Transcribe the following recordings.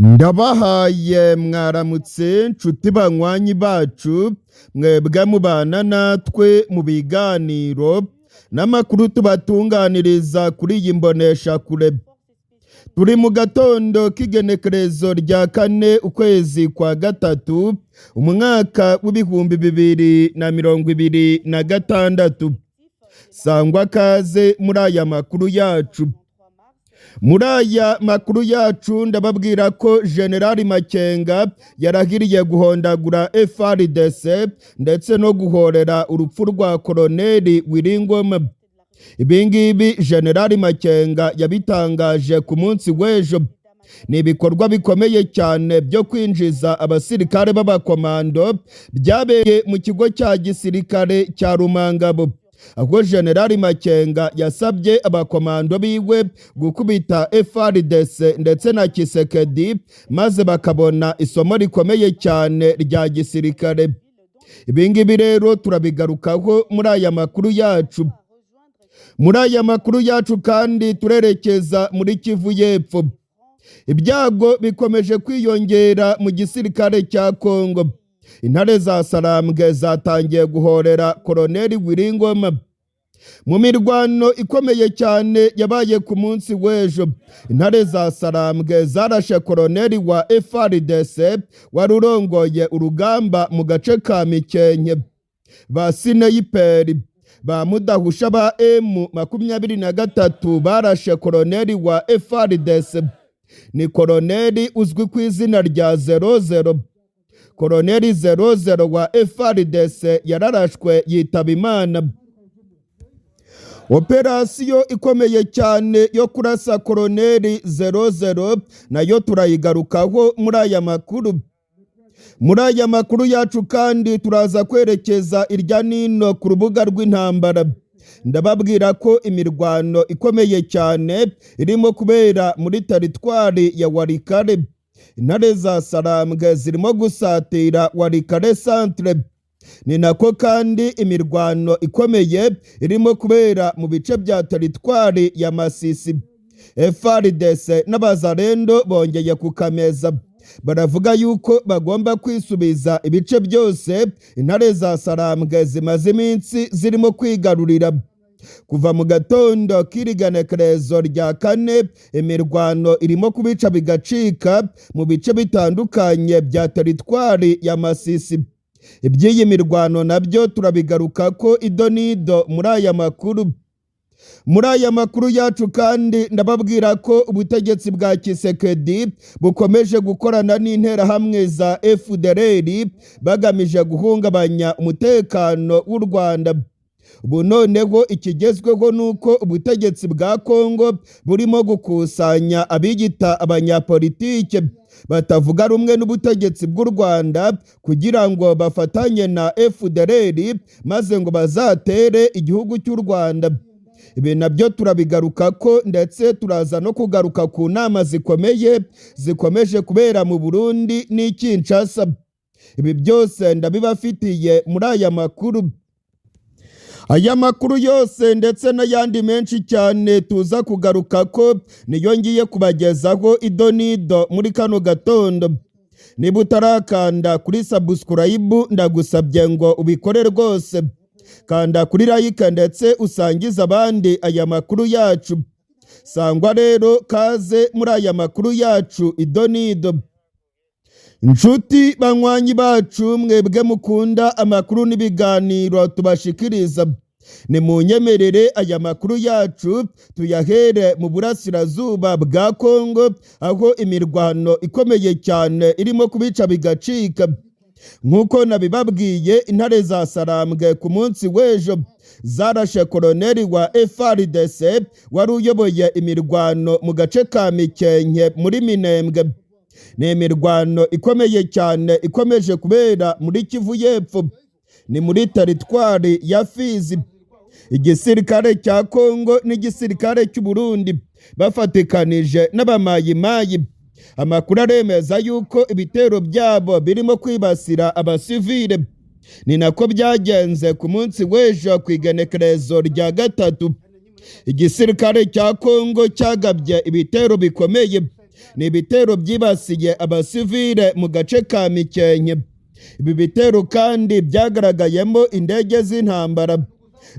Ndabahaye mwaramutse nshuti banywanyi bacu, mwebwe mubana natwe mu biganiro n'amakuru tubatunganiriza kuri iyi mboneshakure. Turi mu gatondo k'igenekerezo rya 4 ukwezi kwa 3 umwaka w'2026. Sangwa kaze muri aya makuru yacu. Muri aya makuru yacu ndababwira ko Generali Makenga yarahiriye guhondagura FARDC ndetse no guhorera urupfu rwa Koloneli Wiringoma. Ibingibi Generali Makenga yabitangaje ku munsi w'ejo. Ni ibikorwa bikomeye cyane byo kwinjiza abasirikare b'abakomando byabereye mu kigo cya gisirikare cya Rumangabo, aho Generali Makenga yasabye abakomando biwe gukubita FARDC ndetse na Kisekedi, maze bakabona isomo rikomeye cyane rya gisirikare. Ibingibi rero turabigarukaho muri aya makuru yacu. Muri aya makuru yacu kandi turerekeza muri Kivu y'Epfo. Ibyago bikomeje kwiyongera mu gisirikare cya Kongo. Intare za Sarambwe zatangiye guhorera Koloneli Wiringoma. Mu mirwano ikomeye cyane yabaye ku munsi w'ejo, intare za Sarambwe zarashe koloneli wa FARDC wari urongoye urugamba mu gace ka Mikenke. Ba sinayiperi ba mudahusha ba M23 barashe koloneli wa FARDC. Ni koloneli uzwi ku izina rya 00. Koloneli 00 wa FARDC yararashwe yitaba Imana. Operasiyo ikomeye cyane yo kurasa koloneli 00 nayo turayigarukaho muri aya makuru. Muri aya makuru yacu kandi turaza kwerekeza irya nino ku rubuga rw'intambara. Ndababwira ko imirwano ikomeye cyane irimo kubera muri teritwari ya Walikale. Intare za Sarambwe zirimo gusatira Walikale centre. Ni nako kandi imirwano ikomeye irimo kubera mu bice bya teritwari ya Masisi. FARDC n'abazarendo bongeye kukameza, baravuga yuko bagomba kwisubiza ibice byose intare za Sarambwe zimaze iminsi zirimo kwigarurira. Kuva mu gatondo k'irigenekerezo rya 4, imirwano irimo kubica bigacika mu bice bitandukanye bya teritwari ya Masisi. Iby'iyi mirwano nabyo turabigaruka ko ido n'ido muri aya makuru. Muri aya makuru yacu kandi ndababwira ko ubutegetsi bwa Kisekedi bukomeje gukorana n'interahamwe za FDLR bagamije guhungabanya umutekano w'u Rwanda. Ubu noneho ikigezweho ni uko ubutegetsi bwa Kongo burimo gukusanya abiyita abanyapolitike batavuga rumwe n'ubutegetsi bw'u Rwanda kugira ngo bafatanye na FDLR maze ngo bazatere igihugu cy'u Rwanda. Ibi nabyo turabigaruka ko, ndetse turaza no kugaruka ku nama zikomeye zikomeje kubera mu Burundi n'i Kinshasa. Ibi byose ndabibafitiye muri aya makuru. Aya makuru yose ndetse n'ayandi menshi cyane tuza kugaruka ko niyo ngiye kubagezaho ido n'ido muri kano gatondo. Niba utarakanda kuri subscribe, ndagusabye ngo ubikore rwose. Kanda kuri like ndetse usangize abandi aya makuru yacu. Sangwa rero kaze muri aya makuru yacu ido n'ido. Nshuti banywanyi bacu, mwebwe mukunda amakuru n'ibiganiro tubashikiriza, nimunyemerere aya makuru yacu tuyahere mu burasirazuba bwa Kongo, aho imirwano ikomeye cyane irimo kubica bigacika. Nk'uko nabibabwiye, intare za Sarambwe ku munsi w'ejo zarashe koloneli wa FARDC wari uyoboye imirwano mu gace ka Mikenke muri Minembwe. Ni imirwano ikomeye cyane ikomeje kubera muri Kivu y'Epfo, ni muri teritwari ya Fizi. Igisirikare cya Kongo n'igisirikare cy'u Burundi bafatikanije n'abamayimayi. Amakuru aremeza yuko ibitero byabo birimo kwibasira abasivile. Ni nako byagenze ku munsi w'ejo ku igenekerezo rya 3. Igisirikare cya Kongo cyagabye ibitero bikomeye. Ni ibitero byibasiye abasivile mu gace ka Mikenke. Ibi bitero kandi byagaragayemo indege z'intambara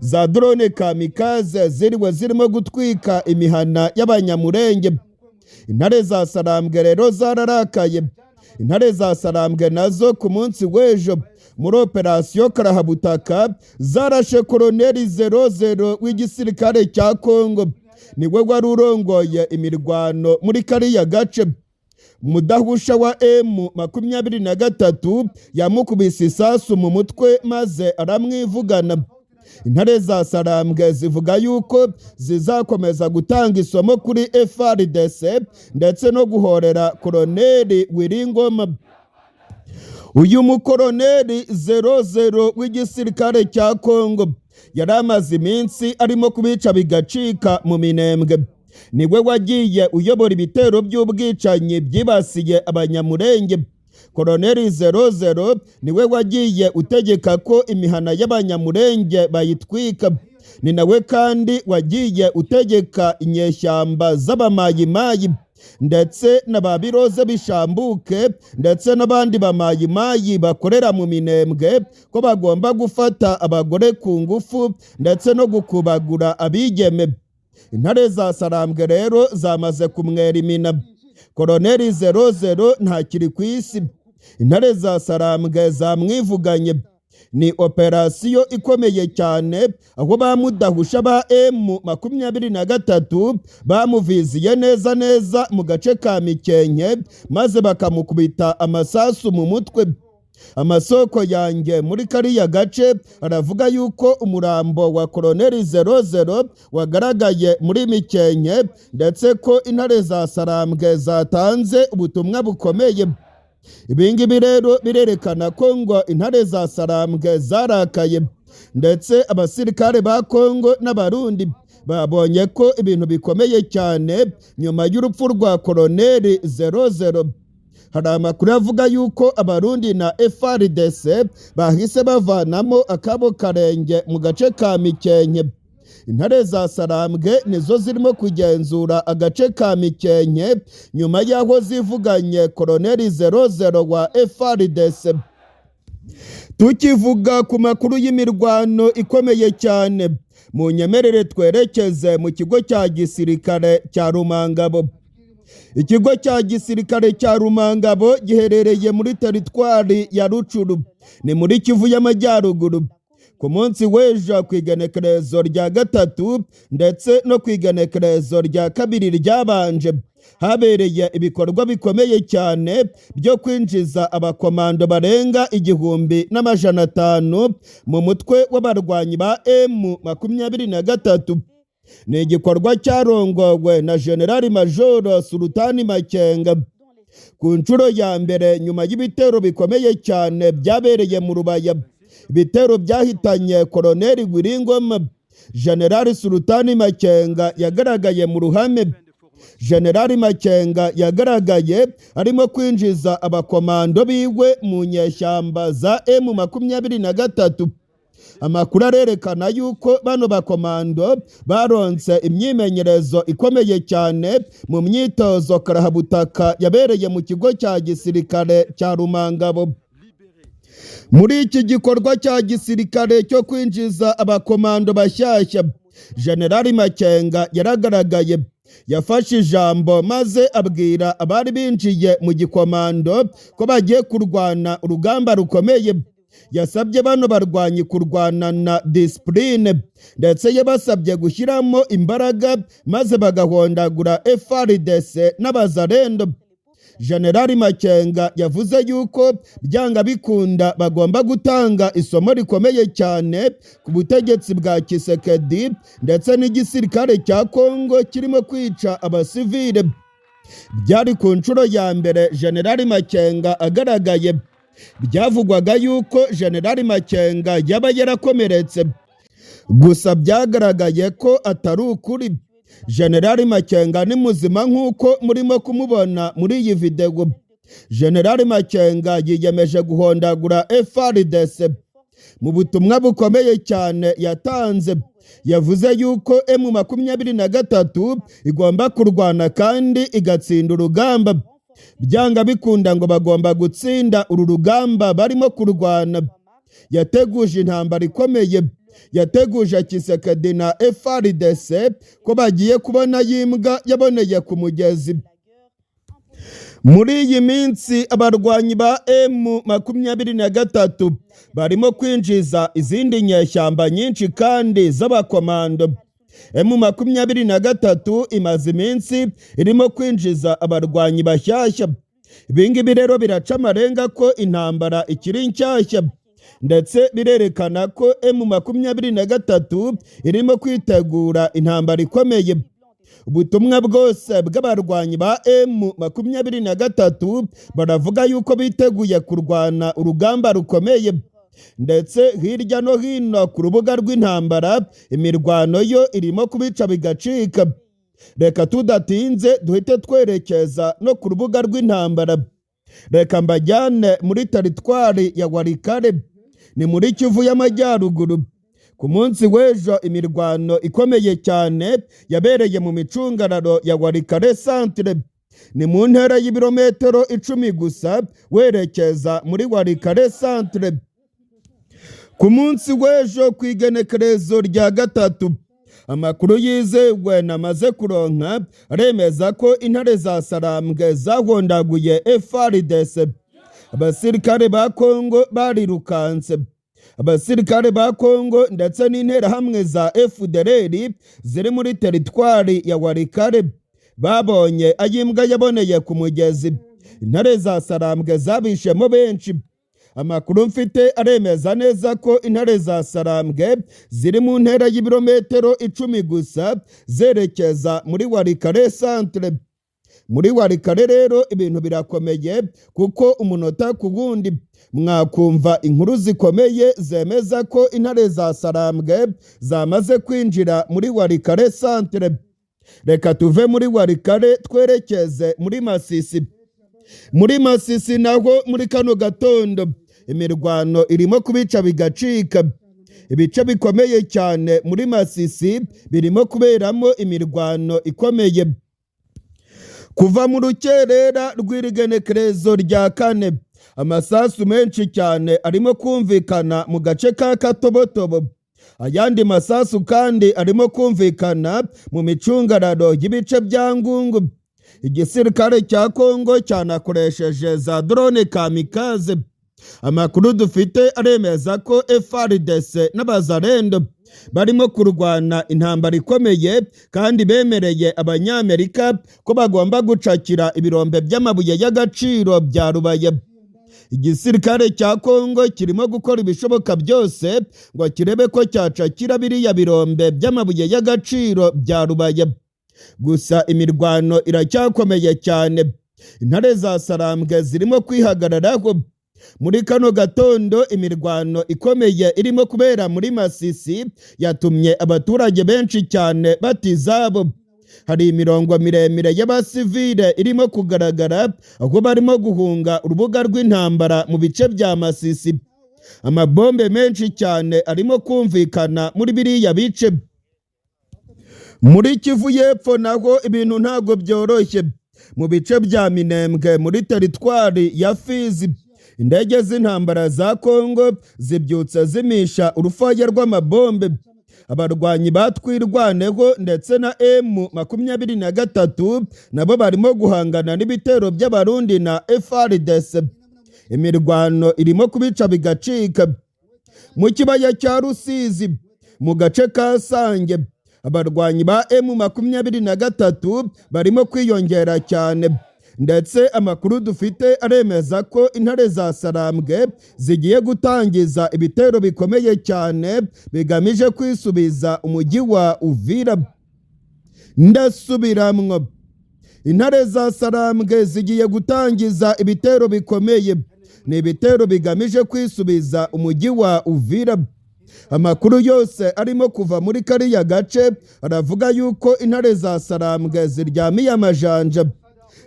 za drone kamikaze ziriwe zirimo gutwika imihana y'Abanyamurenge. Intare za Sarambwe rero zararakaye. Intare za Sarambwe nazo ku munsi w'ejo muri operasiyo Karahabutaka zarashe Koroneli 00 w'igisirikare cya Kongo, niwe wari urongoye imirwano muri kariya gace. Mudahusha wa M23 yamukubise isasu mu mutwe maze aramwivugana. Intare za Sarambwe zivuga yuko zizakomeza gutanga isomo kuri FARDC ndetse no guhorera Koroneli Wiringoma. Uyu mukoroneli 00 w'igisirikare cya Kongo yari amaze iminsi arimo kubica bigacika mu Minembwe. Niwe wagiye uyobora ibitero by'ubwicanyi byibasiye Abanyamurenge. Koroneli 00 niwe wagiye utegeka ko imihana y'Abanyamurenge bayitwika. Ni nawe kandi wagiye utegeka inyeshyamba z'abamayimayi ndetse na ba Biroze Bishambuke ndetse n'abandi bamayimayi bakorera mu Minembwe ko bagomba gufata abagore ku ngufu ndetse no gukubagura abigeme. Intare za Sarambwe rero zamaze kumwera imina. Koroneli 00 ntakiri ku isi. Intare za Sarambwe zamwivuganye. Ni operasiyo ikomeye cyane aho ba mudahusha ba M23 bamuviziye neza neza mu gace ka Mikenke maze bakamukubita amasasu mu mutwe. Amasoko yanjye muri kariya gace aravuga yuko umurambo wa Koroneli 00 wagaragaye muri Mikenke ndetse ko intare za Sarambwe zatanze ubutumwa bukomeye. Ibingibi rero birerekana ko ngo intare za Sarambwe zarakaye, ndetse abasirikare ba Kongo n'Abarundi babonye ko ibintu bikomeye cyane nyuma y'urupfu rwa Koroneli 00. Hari amakuru avuga yuko Abarundi na FARDC bahise bavanamo akabo karenge mu gace ka Mikenke. Intare za Sarambwe nizo zirimo kugenzura agace ka Mikenke nyuma y'aho zivuganye Koroneli 00 wa FARDC. Tukivuga ku makuru y'imirwano ikomeye cyane, mu nyemerere twerekeze mu kigo cya gisirikare cya Rumangabo. Ikigo cya gisirikare cya Rumangabo giherereye muri teritwari ya Rucuru, ni muri Kivu y'Amajyaruguru. Ku munsi w'ejo ku igenekerezo rya 3 ndetse no ku igenekerezo rya 2 ryabanje habereye ibikorwa bikomeye cyane byo kwinjiza abakomando barenga 1500 mu mutwe w'abarwanyi ba M23. Ni igikorwa cyarongowe na Generali Majoro Sultani Makenga. Ku nshuro ya mbere nyuma y'ibitero bikomeye cyane byabereye mu Rubaya, ibitero byahitanye Koroneli Wiringoma, Generali Sultani Makenga yagaragaye mu ruhame. Generali Makenga yagaragaye arimo kwinjiza abakomando biwe mu nyeshyamba za M23. Amakuru arerekana yuko bano bakomando baronse imyimenyerezo ikomeye cyane mu myitozo karahabutaka yabereye mu kigo cya gisirikare cya Rumangabo. Muri iki gikorwa cya gisirikare cyo kwinjiza abakomando bashyashya, Generali Makenga yaragaragaye, yafashe ijambo maze abwira abari binjiye mu gikomando ko bagiye kurwana urugamba rukomeye. Yasabye bano barwanyi kurwana na disipurine, ndetse yabasabye gushyiramo imbaraga maze bagahondagura FARDC n'abazarendo. Generali Makenga yavuze yuko byanga bikunda bagomba gutanga isomo rikomeye cyane ku butegetsi bwa Tshisekedi ndetse n'igisirikare cya Kongo kirimo kwica abasivile. Byari ku nshuro ya mbere Generali Makenga agaragaye. Byavugwaga yuko Generali Makenga yaba yarakomeretse, gusa byagaragaye ko atari ukuri. Generali Makenga ni muzima nk'uko murimo kumubona muri iyi video. Generali Makenga yiyemeje guhondagura FARDC. Mu butumwa bukomeye cyane yatanze, Yavuze yuko M23 igomba kurwana kandi igatsinda urugamba. Byanga bikunda ngo bagomba gutsinda uru rugamba barimo kurwana. Yateguje intambara ikomeye, yateguje Tshisekedi na FARDC ko bagiye kubona yimbwa yaboneye ku mugezi. Muri iyi minsi abarwanyi ba M23 barimo kwinjiza izindi nyeshyamba nyinshi kandi z'abakomando. M23 imaze iminsi irimo kwinjiza abarwanyi bashyashya. Ibingibi rero biraca amarenga ko intambara ikiri nshyashya, ndetse birerekana ko M23 irimo kwitegura intambara ikomeye. Ubutumwa bwose bw'abarwanyi ba M23 baravuga yuko biteguye kurwana urugamba rukomeye, ndetse hirya no hino ku rubuga rw'intambara imirwano yo irimo kubica bigacika. Reka tudatinze duhite twerekeza no ku rubuga rw'intambara. Reka mbajyane muri teritwari ya Walikale, ni muri Kivu y'Amajyaruguru. Ku munsi w'ejo imirwano ikomeye cyane yabereye mu micungararo ya Walikale centre, ni mu ntera y'ibirometero 10 gusa werekeza muri Walikale centre. Ku munsi w'ejo ku igenekerezo rya 3, amakuru yizewe namaze kuronka aremeza ko intare za Sarambwe zahondaguye FARDC. Abasirikare ba Kongo barirukanse. Abasirikare ba Kongo ndetse n'interahamwe za FDLR ziri muri teritwari ya Walikale babonye ayimbwa yaboneye ku mugezi. Intare za Sarambwe zabishemo benshi. Amakuru mfite aremeza neza ko intare za Sarambwe ziri mu ntera y'ibirometero 10 gusa zerekeza muri Walikale centre. Muri Walikale rero ibintu birakomeye, kuko umunota ku wundi mwakumva inkuru zikomeye zemeza ko intare za Sarambwe zamaze kwinjira muri Walikale centre. Reka tuve muri Walikale twerekeze muri Masisi. Muri Masisi naho muri kano gatondo imirwano irimo kubica bigacika. Ibice bikomeye cyane muri Masisi birimo kuberamo imirwano ikomeye. Kuva mu rukerera rw'irigenekerezo rya 4, amasasu menshi cyane arimo kumvikana mu gace ka Katobotobo. Ayandi masasu kandi arimo kumvikana mu micungararo y'ibice bya Ngungu. Igisirikare cya Kongo cyanakoresheje za drone kamikaze. Amakuru dufite aremeza ko FARDC n'abazarendo barimo kurwana intambara ikomeye, kandi bemereye Abanyamerika ko bagomba gucakira ibirombe by'amabuye y'agaciro bya Rubaya. Igisirikare cya Kongo kirimo gukora ibishoboka byose ngo kirebe ko cyacakira biriya birombe by'amabuye y'agaciro bya Rubaya. Gusa imirwano iracyakomeye cyane. Intare za Sarambwe zirimo kwihagararaho. Muri kano gatondo imirwano ikomeye irimo kubera muri Masisi yatumye abaturage benshi cyane bata izabo. Hari imirongo miremire y'abasivile irimo kugaragara aho barimo guhunga urubuga rw'intambara mu bice bya Masisi. Amabombe menshi cyane arimo kumvikana muri biriya bice. Muri Kivu y'Epfo naho ibintu ntago byoroshye. Mu bice bya Minembwe muri teritwari ya Fizi, indege z'intambara za Kongo zibyutse zimisha urufaya rw'amabombe. Abarwanyi batwirwaneho ndetse na M23 nabo barimo guhangana n'ibitero by'Abarundi na FARDC. Imirwano irimo kubica bigacika. Mu kibaya cya Rusizi mu gace ka Sange, abarwanyi ba M23 barimo kwiyongera cyane, ndetse amakuru dufite aremeza ko intare za Sarambwe zigiye gutangiza ibitero bikomeye cyane bigamije kwisubiza umujyi wa Uvira. Ndasubiramwo, intare za Sarambwe zigiye gutangiza ibitero bikomeye, ni ibitero bigamije kwisubiza umujyi wa Uvira. Amakuru yose arimo kuva muri kariya gace aravuga yuko intare za Sarambwe ziryamiye amajanja.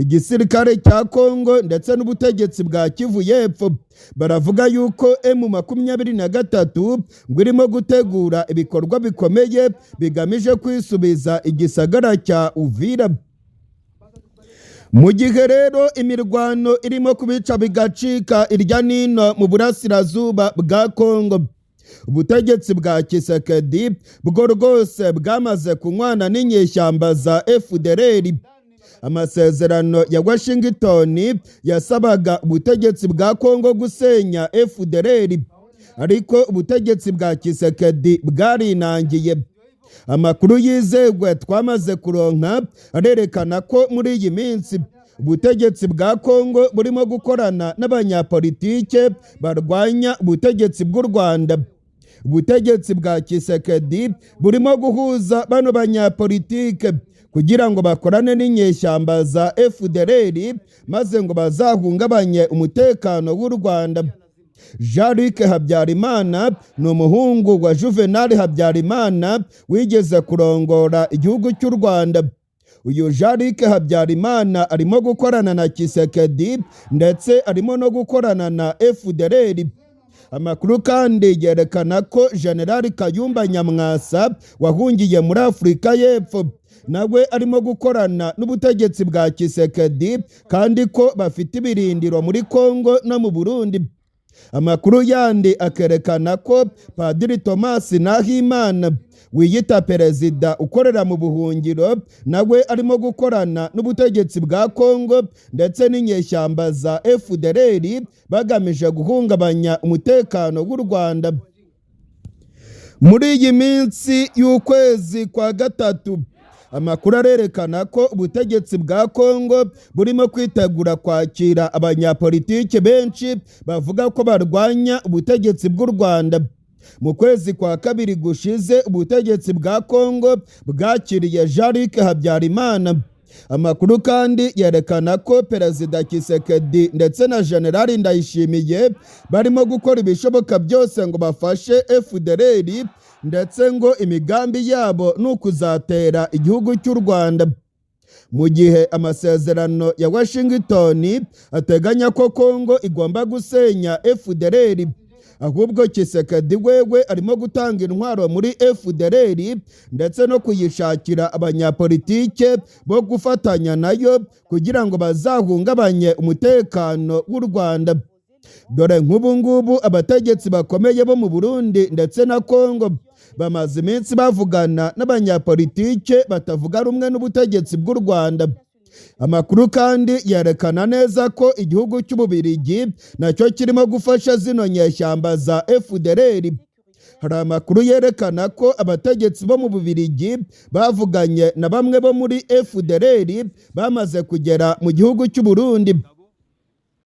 Igisirikare cya Kongo ndetse n'ubutegetsi bwa Kivu y'Epfo baravuga yuko M23 ngo irimo gutegura ibikorwa bikomeye bigamije kwisubiza igisagara cya Uvira. Mu gihe rero imirwano irimo kubica bigacika irya nino mu burasirazuba bwa Kongo, ubutegetsi bwa Tshisekedi bwo rwose bwamaze kunywana n'inyeshyamba za FDLR. Amasezerano ya Washington yasabaga ubutegetsi bwa Kongo gusenya FDLR, ariko ubutegetsi bwa Tshisekedi bwarinangiye. Amakuru yizewe twamaze kuronka arerekana ko muri iyi minsi ubutegetsi bwa Kongo burimo gukorana n'abanyapolitike barwanya ubutegetsi bw'u Rwanda. Ubutegetsi bwa Tshisekedi burimo guhuza bano banyapolitike kugira ngo bakorane n'inyeshyamba za FDLR, maze ngo bazahungabanye umutekano w'u Rwanda. Jean-Luc Habyarimana ni umuhungu wa Juvenal Habyarimana wigeze kurongora igihugu cy'u Rwanda. Uyu Jean-Luc Habyarimana arimo gukorana na Tshisekedi ndetse arimo no gukorana na FDLR. Amakuru kandi yerekana ko General Kayumba Nyamwasa wahungiye muri Afurika y'Epfo nawe arimo gukorana n'ubutegetsi bwa Tshisekedi, kandi ko bafite ibirindiro muri Kongo no mu Burundi. Amakuru yandi akerekana ko Padiri Thomas Nahimana wiyita perezida ukorera mu buhungiro nawe arimo gukorana n'ubutegetsi bwa Kongo ndetse n'inyeshyamba za FDLR bagamije guhungabanya umutekano w'u Rwanda. Muri iyi minsi y'ukwezi kwa gatatu, amakuru arerekana ko ubutegetsi bwa Kongo burimo kwitegura kwakira abanyapolitiki benshi bavuga ko barwanya ubutegetsi bw'u Rwanda. Mu kwezi kwa kabiri gushize, ubutegetsi bwa Kongo bwakiriye Jean-Luc Habyarimana. Amakuru kandi yerekana ko Perezida Tshisekedi ndetse na General Ndayishimiye barimo gukora ibishoboka byose ngo bafashe FDLR, ndetse ngo imigambi yabo ni ukuzatera igihugu cy'u Rwanda. Mu gihe amasezerano ya Washington ateganya ko Kongo igomba gusenya FDLR, ahubwo Tshisekedi wewe arimo gutanga intwaro muri FDLR ndetse no kuyishakira abanyapolitike bo gufatanya nayo kugira ngo bazahungabanye umutekano w'u Rwanda. Dore nk'ubu ngubu abategetsi bakomeye bo mu Burundi ndetse na Kongo bamaze iminsi bavugana n'abanyapolitike batavuga rumwe n'ubutegetsi bw'u Rwanda. Amakuru kandi yerekana neza ko igihugu cy'Ububirigi nacyo kirimo gufasha zino nyeshyamba za FDLR. Hari amakuru yerekana ko abategetsi bo mu Bubirigi bavuganye na bamwe bo muri FDLR bamaze kugera mu gihugu cy'u Burundi.